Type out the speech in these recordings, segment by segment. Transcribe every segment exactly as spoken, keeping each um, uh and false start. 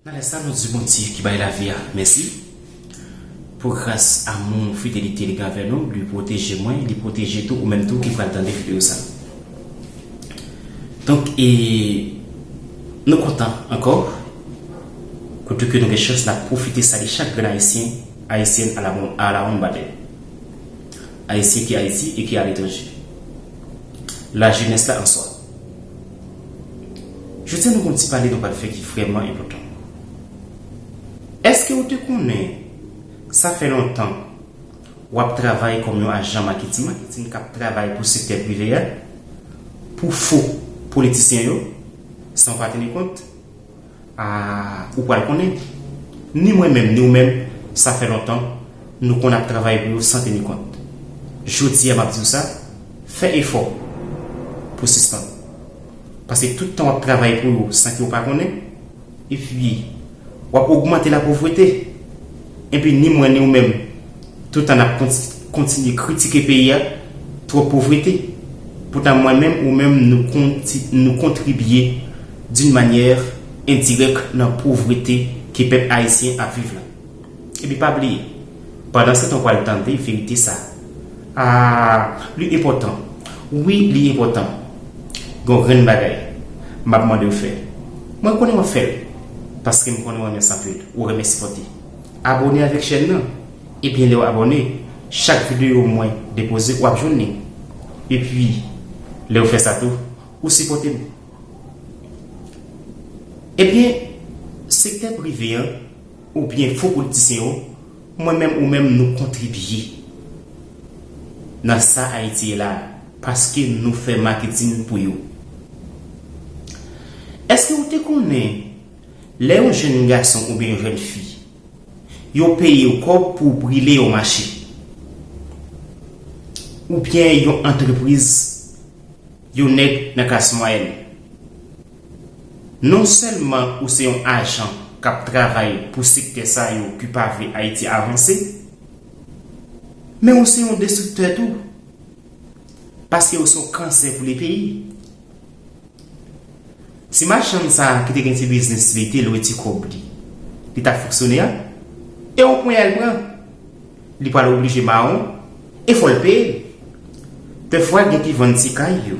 Nan lè sa, nou di Bondye ki bay lavi a mèsi pou gras, amou, fidelite li gen avè nou, li pwoteje mwen, li pwoteje tou ou menm tou ki pral tande videyo sa. Donk, e, nou kontan ankò, kote ke nou gen chans n ap pwofite salye chak grenn Ayisyen, Ayisyèn alawonnbadè. Ayisyen ki Ayiti e ki aletranje. Lajenès la an swa. Jodi a, nou gen yon ti pale nou pral fè ki vrèman enpòtan. Èske w te konnen sa fè lontan w ap travay kòm yon ajan maketin, maketin k ap travay pou sektè prive a, pou fo politisyen yo, san w pa teni kont? A, ou pral konnen. Ni mwen menm, ni w menm, sa fè lontan nou konn ap travay pou yo san teni kont. Jodi a, m ap di w sa, fè efò pou sispann. Paske tout tan w ap travay pou yo san ke w pa konnen, epi w ap ogmante lapovrete. Epi ni mwen, ni w menm, tout tan n ap konti-, kontinye kritike peyi a, twòp povrete. Poutan mwen menm, ou menm, nou konti-, nou kontribye d'une manière indirecte nan povrete ke pèp ayisyen ap viv la. Epi pa bliye, pandan se tan w pral tande verite sa. A, li enpòtan. Wi, li enpòtan. Gen yon grenn bagay m ap mande w fè. Mwen konnen w ap fè l, paske m konnen w renmen Sanfil, ou renmen sipòte. Abòne avèk chèn nan. Ebyen, lè w abòne, chak videyo mwen depoze, w ap jwenn li. Epi, lè w fè sa tou, ou sipòte m. Ebyen, sektè prive an, oubyen fo politisyen yo, mwen menm ou menm, nou kontribye nan sa Ayiti ye la, paske nou fè maketin pou yo. Èske w te konnen, lè yon jèn gason oubyen yon jèn fi, yo peye w kòb pou w brile yon mache, oubyen yon antrepriz, yon nèg nan klas mwayèn, non sèlman ou se yon ajan k ap travay pou sektè sa yo ki pa vle Ayiti avanse, men ou se yon destriktè tou. Paske ou se yon kansè pou le peyi. Si machann sa a ki te gen ti biznis li te lwe ti kòb li, li t ap fonksyone a, e yon ponyè l pran, li pral oblije mawon, e fò l peye l. Dèfwa, gen ki vann ti kay yo,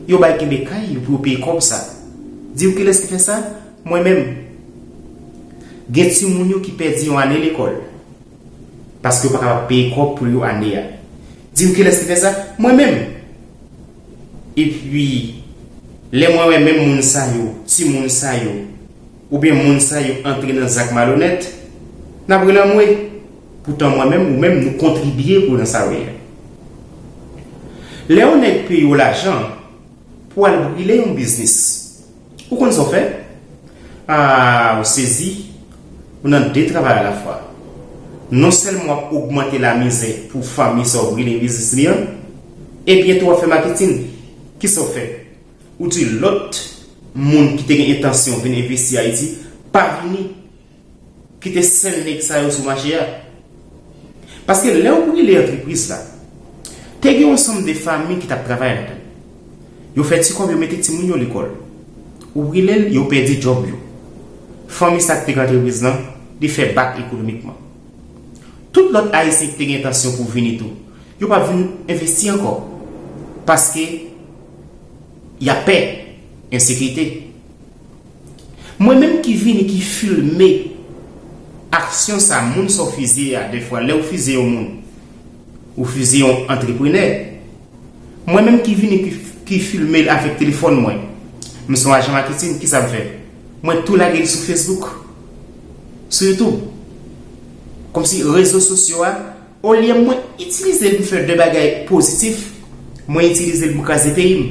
yo bay kenbe kay yo pou yo peye kòb sa. Di w kilès ki fè sa? Mwen menm. Gen timoun yo ki pèdi yon ane lekòl. Paske yo pa kapab peye kòb pou yo ane a. Di m kilès ki fè sa? Mwen menm. Epi, lè mwen wè menm moun sa yo, timoun sa yo, oubyen moun sa yo antre nan zak malonèt, n ap rele anmwe. Poutan mwen menm ou menm nou kontribye pou nan sa yo ye a. Lè yon nèg peye w lajan pou al brile yon biznis, ou konn sa w fè? A, ou sezi, ou nan de travay alafwa. Non sèlman w ap ogmante lamizè pou fanmi sa w brile biznis li an, ebyen tou w ap fè maketin. Kisa w fè? Ou di lòt moun ki te gen entansyon vin envesti Ayiti, pa vini. Kite sèl nèg sa yo sou mache a. Paske lè w brile antrepriz la, te gen yon sanm de fanmi ki t ap travay ladan l. Yo fè ti kòb, yo mete timoun yo lekòl. Ou brile l, yo pèdi djòb yo. Fanmi sa ki te gen antrepriz lan, li fè bak ekonomikman. Tout lòt Ayisyen ki te gen entansyon pou vini tou, yo p ap vin envesti ankò. Paske y ap pè ensekirite. Mwen menm ki vini ki filme aksyon sa moun sa w fizye a, dèfwa lè w fizye yon moun, ou fizye yon antreprenè. Mwen menm ki vini ki, ki filme l avèk telefòn mwen. M se yon ajan maketin, kisa m fè? Mwen tou lage l sou Facebook, sou YouTube. Kòmsi rezo sosyo a, olye mwen itilize l pou fè de bagay pozitif, mwen itilize l pou kraze peyi m.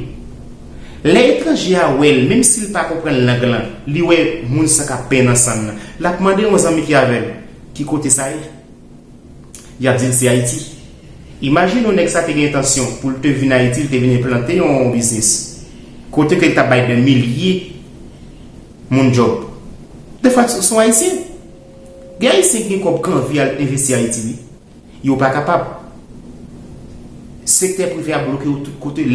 Lè etranje a wè l, menm si l pa konprann lang lan, li wè moun sa k ap penn ansanm nan, l ap mande yon zanmi ki avè l, ki kote sa ye? Y ap di l se Ayiti. Imajine w nèg sa te gen entansyon pou l te vin Ayiti, l te vin enplante yon biznis. Kote ke l t ap bay dè milye moun djòb. Dèfwa, se yon Ayisyen. Gen Ayisyen ki gen kòb ki anvi al envesti Ayiti, wi. Yo pa kapab. Sektè prive a bloke yo tout kote.